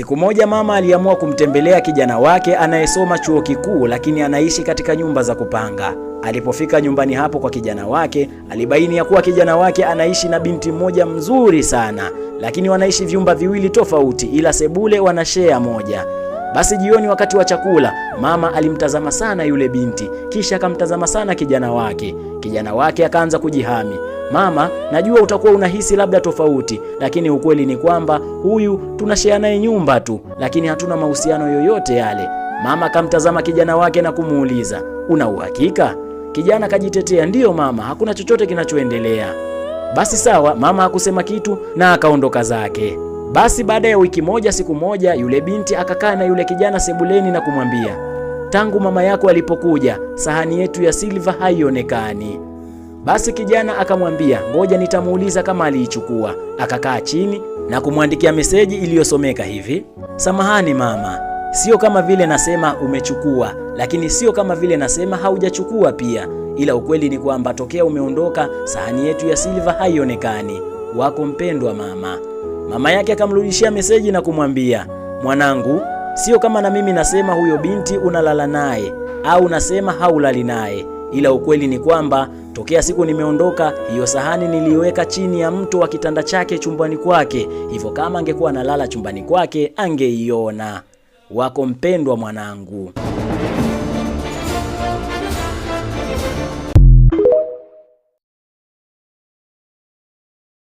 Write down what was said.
Siku moja mama aliamua kumtembelea kijana wake anayesoma chuo kikuu lakini anaishi katika nyumba za kupanga. Alipofika nyumbani hapo kwa kijana wake, alibaini ya kuwa kijana wake anaishi na binti mmoja mzuri sana, lakini wanaishi vyumba viwili tofauti, ila sebule wanashare moja. Basi jioni wakati wa chakula, mama alimtazama sana yule binti, kisha akamtazama sana kijana wake. Kijana wake akaanza kujihami. Mama, najua utakuwa unahisi labda tofauti, lakini ukweli ni kwamba huyu tunashare naye nyumba tu, lakini hatuna mahusiano yoyote yale. Mama akamtazama kijana wake na kumuuliza, una uhakika? Kijana akajitetea, ndiyo mama, hakuna chochote kinachoendelea. Basi sawa, mama hakusema kitu na akaondoka zake. Basi baada ya wiki moja, siku moja yule binti akakaa na yule kijana sebuleni na kumwambia, tangu mama yako alipokuja sahani yetu ya silva haionekani. Basi kijana akamwambia, ngoja nitamuuliza kama aliichukua. Akakaa chini na kumwandikia meseji iliyosomeka hivi: samahani mama, sio kama vile nasema umechukua, lakini sio kama vile nasema haujachukua pia, ila ukweli ni kwamba tokea umeondoka sahani yetu ya silva haionekani. Wako mpendwa mama. Mama yake akamrudishia meseji na kumwambia, mwanangu, sio kama na mimi nasema huyo binti unalala naye au nasema haulali naye, ila ukweli ni kwamba tokea siku nimeondoka hiyo sahani niliiweka chini ya mto wa kitanda chake chumbani kwake, hivyo kama angekuwa analala chumbani kwake angeiona. Wako mpendwa mwanangu.